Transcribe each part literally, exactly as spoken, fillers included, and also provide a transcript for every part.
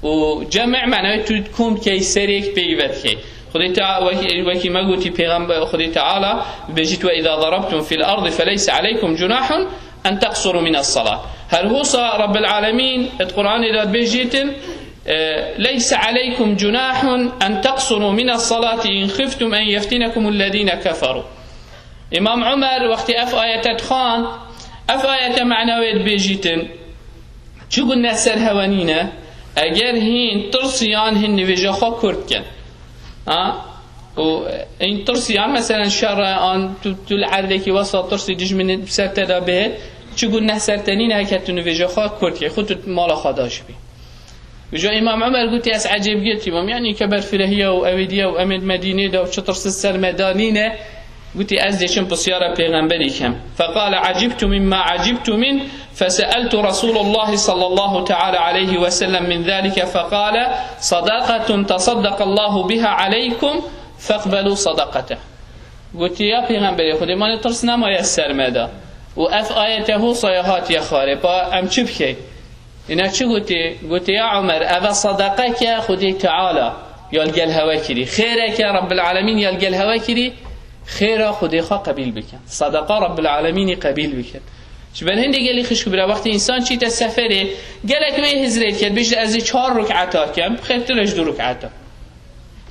û cem' manayê tu kom dikey serêk pêyî vedikey. Xwedê Teala wekî, wekî me gotî pêxember, Xwedê Teala bêjît: "Ve izâ darabtum fil ardi feleyse aleykum cunahun en teqsuru mines salat." Her hosa Rabbil Alemîn et Qur'anê de bêjîtin, e, "Leyse aleykum cunahun en teqsuru mines salati in xiftum en yeftinekumul lezîne keferu." Îmam Omer wextê ev ayete dixwand, ev ayete mena wê dibêjîtin, çi gune ser hewe nîne, eger hîn tirsiyan hîn nivêja xwe kurt kin. Ha? Û hîn tirsiyan, meselen, şer e, an tu, tu li erdekî wesa tirsî dijminê ser te de bihêt, çi gune ser te nîne, heke tu nivêja xwe kurt key, xwe tu mala xwe daş bî. Vêca Îmam Omer gotî, ez ecêb girtî bûm, yanî ke berfirehiya û ewêdiya û em ê di Medînê de û çi tirs ser me de nîne, gotî, ez dê çim pisyara pêxemberî kem. Feqale, "Acibtu mimma acibtu min, feseeltu Resûlallahi sallallahu teala aleyhi ve sellem min zalike feqale, sadaqatun tasaddakallahu biha aleykum, feqbelu sadaqateh." Gotî, ya pêxemberê Xwedê, manê tirs nemaye ser me de. Û ev ayete hosaya hatiye xwarê, pa em çi bikey? Îna çi gotî? Gotî, ya Omer, eve sadaqeke Xwedê Teala ya li gel hewe kirî. Xêreke Rabbil Alemîn ya li gel hewe kirî. Xêra Xwedê xwe qebîl bikin. Sadaqa Rabbil Alemînî qebîl bikin. Ji ber hindê gelî xişk û bira, wextê însan çîte seferê, gelek wê hizrê diket, bêjî ez ê çar ruk'eta kem, xêrtir e ji du ruk'eta.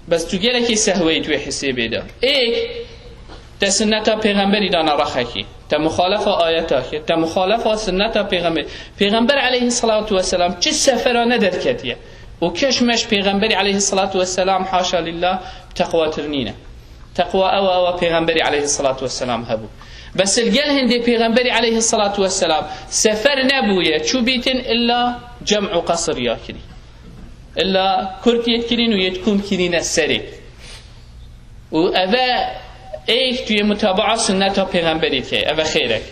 Bes tu gelekî sehweyî tu wê hisêbê de. Êk, te sunneta pêxemberî dana rexekî. Te muxalefa ayeta kir. Te muxalefa sunneta pêxemberî. Pêxember aleyhissalatu vesselam çi sefera ne derketiye. Û keşmeş pêxemberî aleyhissalatu vesselam, haşa lillah, teqwatir nîne. Teqwa ew e, ew e pêxemberî aleyhissalatu vesselam hebû. Bes li gel hindê pêxemberî aleyhissalatu vesselam sefer nebûye, çû bîtin illa cem' û qesr ya kirî. Illa kurt yêt kirîn û yêt kom kirîne serê. Û eve êk tu yê mutabaa sunneta pêxemberî dikey. Eve xêrek.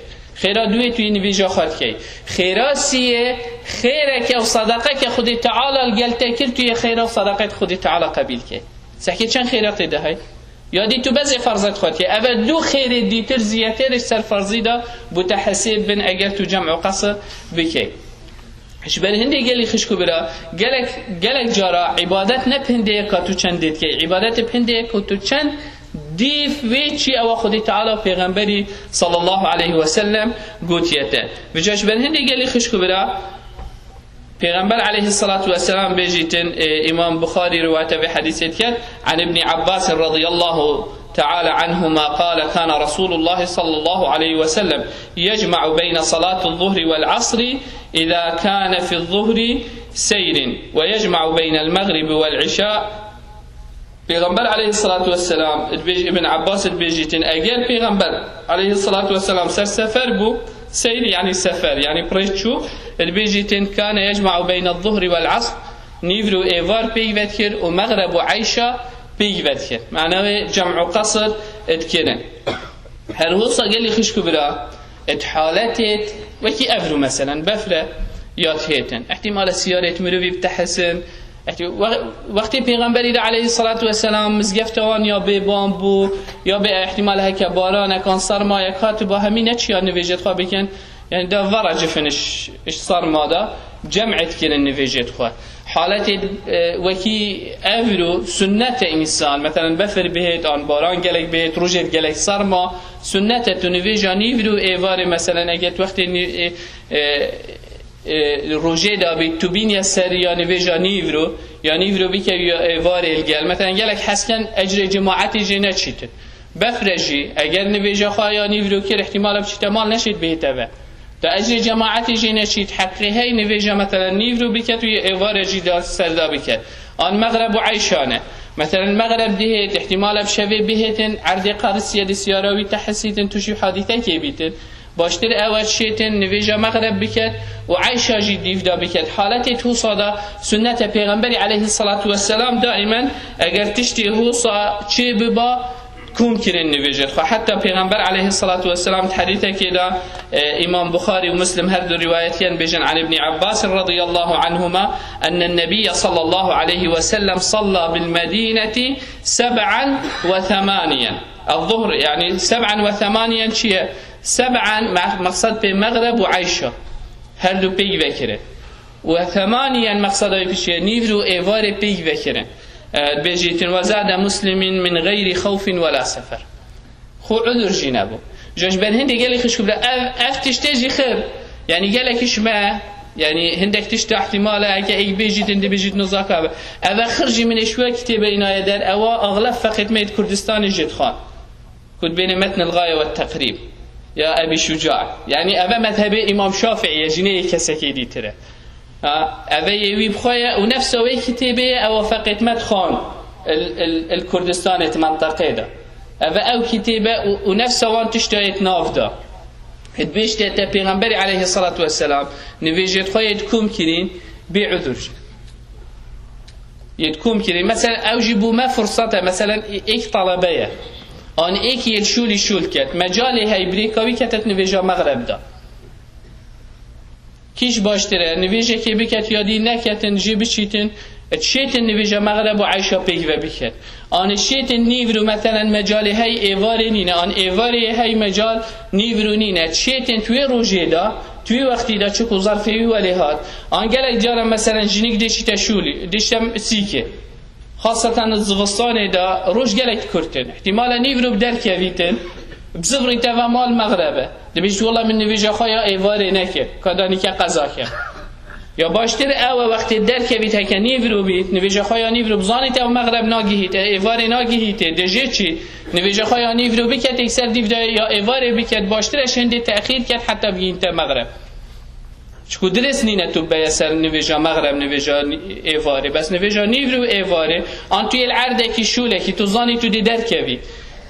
Xêra duyê tu yê nivêja xwe dikey. Xêra siyê xêreke û sadaqeke Xwedê Teala li gel te kir, tu yê xêra û sadaqet Xwedê Teala qebîl key. Sehkê çend xêra tê de hey? Ya dî tu bezê ferzet xwe dikey. Eve du xêrê dîtir ziyetêr ji ser ferzî de bû te hesêb bin eger tu cem' û qesr bikey. Ji ber hindê gelî xişk û bira, gelek, gelek cara îbadet ne bi hindê ye ka tu çend dê dikey. Îbadet bi hindê ye ku tu çend dîv wê çi ewa Xwedê Teala û Pêxemberî sallallahu aleyhi ve sellem gotiye te. Vêca ji ber hindê gelî xişk û bira, Pêxember aleyhissalatu vesselam bêjîtin, e, Îmam Buxarî rivayete vê hedîsê diket, an Ibnî Abbas radiyallahu teala anhuma qale, kana Resulullah sallallahu aleyhi ve sellem yecma'u beyne salatu zuhri vel asri iza kana fi zuhri seyrun ve yecma'u beynel mağribi vel işâ. Pêxember aleyhissalatu vesselam, dibêj-, Ibn Abbas dibêjîtin, eger Pêxember aleyhissalatu vesselam ser sefer bû, seyr yani sefer, yani pirê çû, dibêjîtin, kana yecma'u beynel zuhri vel asr, nîvro êvar pêk vedikir û mexreb û eyşa pêk vedikir. Mena wê cem' û qesr dikirin. Her hosa gelî xişk û bira, et haletêt, wekî evro meselen, befre ya dihêtin. Îhtîmal e siyarêt mirovî bitehesin. Îhti-, we-, wextê Pêxemberî de aleyhissalatu vesselam mizgefta wan ya bêban bû, ya bê îhtîmal heke baranek an sermayek hatibû, hemî neçiya nivêjêt xwe bikin. Yani da vera cifin iş, iş sarma da cem'et kirin nivêjêt xwe. Haletê, e, wekî evro sunnet e însan, meselen befir bihêt an baran gelek bihêt, rojêt gelek sarma, sunnet e tu nivêja nîvro êvarê, meselen eget wextê nî-, e, e, e, rojê da bî tu bîniye ser ya nivêja nîvro, ya nîvro bikevî ya êvarê li gel. Meselen gelek hesken ecrê cemaetê jê neçîtin. Befre jî, eger nivêja xwe ya nîvro kir, îhtîmal e biçîte mal neşêt bihête ve. Da ecrê cemaetê jê neçît, heqê hey nivêja, meselen, nîvro biket û yê êvarê jî da serda biket. An mexreb û eyşan e. Meselen, mexreb dihêt, îhtîmal e bi şevê bihêtin, erdê qerisiye di siyara wî tehesîtin, tûşî hadîsekê bîtin. Baştir ew e şêtin, nivêja mexreb biket û eyşa jî dîv da biket. Haletê tusa da sunnete Pêxemberî aleyhissalatu vesselam daimen eger tiştê hosa çê biba, kom kirin nivêjêt xwe. Heta Pêxember aleyhissalatu vesselam di hedîsekê de, e, Îmam Buxarî û Muslim her du rivayet yen, bêjin an Ibnî Abbas radiyallahu anhuma, ennen Nebiyye sallallahu aleyhi ve sellem salla bil Medîneti seb'an ve themaniyen. El-zuhr, yani seb'an ve themaniyen çi ye? Seb'an, me-, meqsed pê mexreb û eyşa. Her du pêk vekirin. Ve themaniyen, meqseda wê pişiye nîvro êvarê pêk vekirin. E, dibêjîtin, "Ve zade muslimin min gayri xawfin ve la sefer." Xwe udur jî nebû. Ji, ji ber hindê gelek xişk bira. Ev, ev tiştê jî xir. Yani gelek iş me, yani hindek tişta ihtimale, eke êk bêjîtin, dibêjît nizaka be. Ev xir jî min ê şuwe kitêbe înaye der, ewa axlef feqet me yê Kurdistanê jê dixwan. Ku dibêne Metn el-Gaye ve Teqrîb ya Ebî Şuca. Yani eve mezhebê Îmam Şafîî ye, jî ne yê kesekê dîtir e. Ha, eve yê wî bi xwe ye û nefsa wê kitêbê ye, ewa feqet me dixwan el, el, el Kurdistanê, di menteqê de. Eve ew kitêbe û, û nefsa wan tişta yê di nav de. Dibêjte te Pêxemberê aleyhissalatu vesselam nivêjê xwe yê dikom kirîn bê udur. Yê dikom kirîn. Mesela ew jî bû me fursete. Mesela êk talebe ye. An êk yê şûlî şûl ket. Mecalê hey birêka wî kete nivêja Mexreb de. Kîş baştir e, nivêjekê biket ya dî neketin, jê biçîtin, e, çêtin nivêja Mexreb û Eyşa pêk ve biket. Anê şêtin nîvro, meselen, mecalê hey êvarê nîne, an êvarê hey mecal nîvro nîne. Çêtin tu wê rojê de, tu wê wextî de, çiku zerfê wî welê hat. An gelek cara, meselen, jinik dêşîte şûlî, dêşte sîkê. Xaseten zivistanê de roj gelek kurt in. Îhtîmal e nîvro bi derkevîtin, bizivirîte ve mal Mexrebe. Dibêjî, "Wela min nivêja xwe ya êvarê nekir, ka danîke qeza ke." Ya baştir ew e wextê derkevît heke nîvro bît, nivêja xwe ya nîvro bizanîte ew Mexreb nagihîte, êvarê nagihîte, dê jê çî, nivêja xwe ya nîvro biket, êk ser dîv de ya êvarê biket, baştir e ji hindê texîr ket heta bigihînte Mexreb. Çiku dirêst nîne tu beye ser nivêja Mexreb, nivêja nî-, êvarê. Bes nivêja nîvro û êvarê, an tu yê li erdekî şûlekî, tu zanî tu dê derkevî.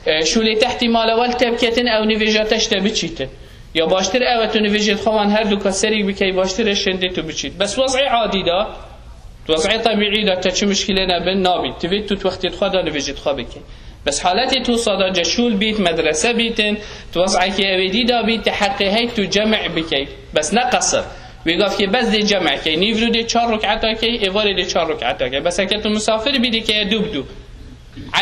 E, şûlê te îhtîmal e wel te biketin, ew nivêja te ji te biçîtin. Ya baştir ew e tu nivêjê xwe wan her du ka serîk bikey, baştir e ji hindê tu biçît. Bes wez'ê adî de, di wez'ê tebîî de te çi muşkilê nebin, nabît. Divê tu di wextê xwe de nivêjê xwe bikey. Bes haletê tu sada ce şûl bît, medrese bîtin, di wez'ekê ewêdî de bît, di heqê hey tu cem'ê bikey. Bes ne qesir. Wê gavkê bes dê cem'ê key. Nîvro dê çar ruk'eta key, êvarê dê çar ruk'eta key. Bes heke tu misafir bî, dê keye du bi du.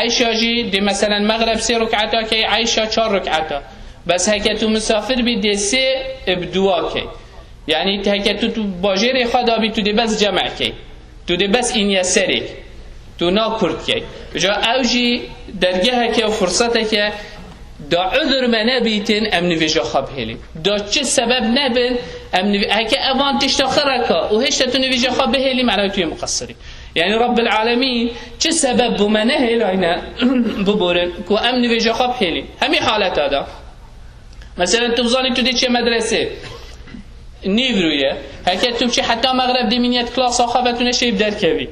Eyşa jî dê, meselen, Mexreb sê ruk'eta key, Eyşa çar ruk'eta. Bes heke tu misafir bî, dê sê bi duwa key. Yani heke tu, tu bajêrê xwe dabî, tu dê bes cem'e key. Tu dê bes îniye serê. Tu na kurt key. Ca ew jî dergeheke û furseteke da udur me nebîtin, em nivêja xwe bihêlin. Da çi sebeb nebin, em nivê-, heke evan tişta xireka û hêşta tu nivêja xwe bihêlî, mena tu yê muqesirî. Yani Rabbil Alemîn çi sebeb bû me nehêlayne biborin ku em nivêja xwe bihêlin. Hemî haleta da. Meselen, tu bizanî tu dê çê medresê, nîvro ye. Heke tu biçî heta Mexreb dê mîniyet klasa xwe ve tu neşeyî bi derkevî.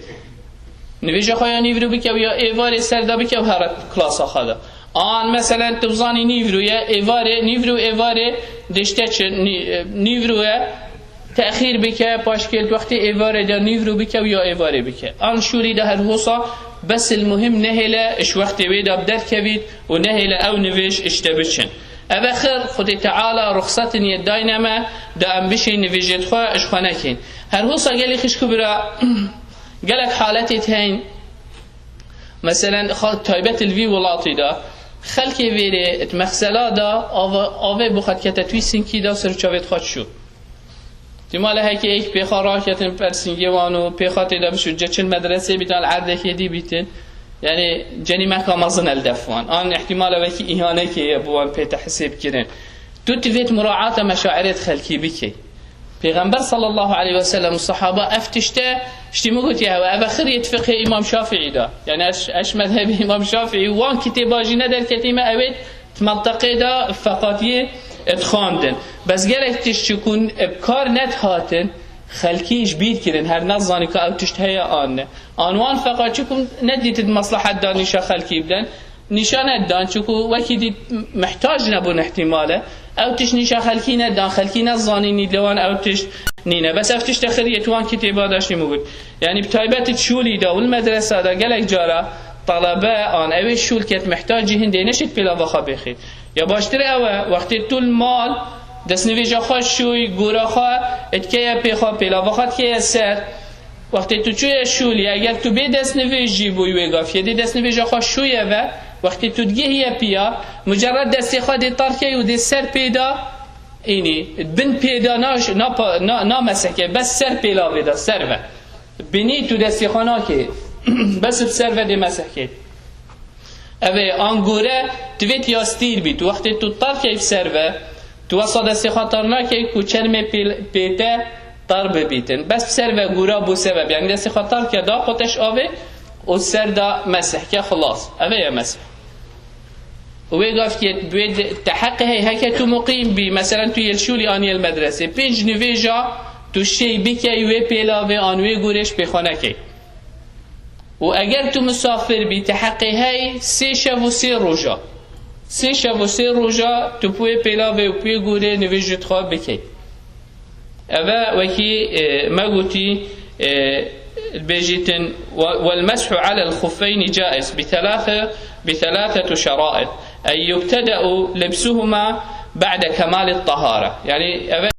Nivêja xwe ya nîvro bike û ya êvarê ser de bike û here klasa xwe de. An, meselen, tu bizanî nîvro ye, êvarê, nîvro êvarê dê ji te çi, nî-, nîvro ye, texîr bike, paşkêl wextê êvarê de nîvro bike û ya êvarê bike. An şûlî de her hosa, bes il muhim nehêle ji wextê wê de bi derkevît û nehêle ew nivêj ji te biçin. Ev e xir, Xwedê Teala ruxsetin yê dayne me, da em bişên nivêjêt xwe ji xwe nekên. Her hosa gelî xişk û bira, gelek haletê heyn, meselen, xa-, taybet li vî welatî de, xelkê vêrê, di mexsela de, ava, avê bo xwe dikete twî sinkî de ser û çavêt xwe çû. Tîmale heke êk pêxa raketin persingê wan û pêxa tê de bişû, ce çil medresê bîtin, li erdekê dî bîtin. Yani cenî meka mezin el def wan. An ihtimale wekî îhanekê ye bo wan pê te hisêb kirin. Tu divêt muraata meşairêt xelkî bikey. Pêxember sallallahu aleyhi ve sellem û sahaba ev tişte ştî min gotiye hewe, ev e xiriyet fiqhê Îmam Şafîî de. Yani eş, eş mezhebê Îmam Şafîî wan kitêba jî ne derketî me, ewêt di menteqê de feqatiyê dixwandin. Bes gelek tişt çikûn bi kar nedihatin, xelkî ji bîr kirin, her nezanî ka ew tişt heye an ne. An wan feqat çikûn nedîtin meslahet da nîşa xelkî bidin. Nîşa nedan, çiku wekî dî mihtac nebûn ihtimale. Ew tişt nîşa xelkî nedan, xelkî nezanînî li wan ew tişt nîne. Bes ev tişt xiriyet wan kitêba de şî min got. Yani bi taybet şûlî de û li medresa de gelek cara talebe an ewê şûl ket mihtacî hindê neşit pêlava xwe bêxît. Ya baştir ew e, wextê tu li mal destnivêja xwe şûy, gora xwe etkeye pê xwe, pêlava xwe dikeye ser. Wextê tu çûye şûlî, eger tu bê destnivêj jî bûyî wê gafiyê, dê destnivêja xwe şûye ve, wextê tu digihiye piya, mucerred destê xwe dê tarkey û dê ser pê de, Înî, bin pê de naş-, napa-, na-, namesehke, bes ser pêlavê de, ser ve. Binî tu destê xwe nakê, bes bi ser ve dê mesehkê. Ev ê an gore, tu vê tiya stîr bî, tu wextê tu tar key bi ser ve, tu wesa destê xwe tar nakey ku çermê pê-, pê te tar bibîtin. Bes bi ser ve gura bû sebeb, yani destê xwe tar ke da qoteş avê û ser da mesehke xilas. Ev ê ye meseh. Wê gavkê wê de-, te heqê hey heke tu muqîm bî, meselen tu yê li şûlî an yê li medresê, pênc nivêja tu şey bikey wê pêlavê an wê gurê ji pê xwe nekey. Û eger tu misafir bî, te heqê hey sê şev û sê roja. Sê şev û sê roja tu bi wê pêlavê û bi wê gurê nivêjê xwe bikey. Eve wekî, e, me gotî, e, bêjîtin, "Ve-, vel meshu alel xuffeyni caiz bi thelâthe-, bi thelâthetu şerâit. Ey yubteda'u lebsuhuma ba'de kemâlit tahara." Yani eve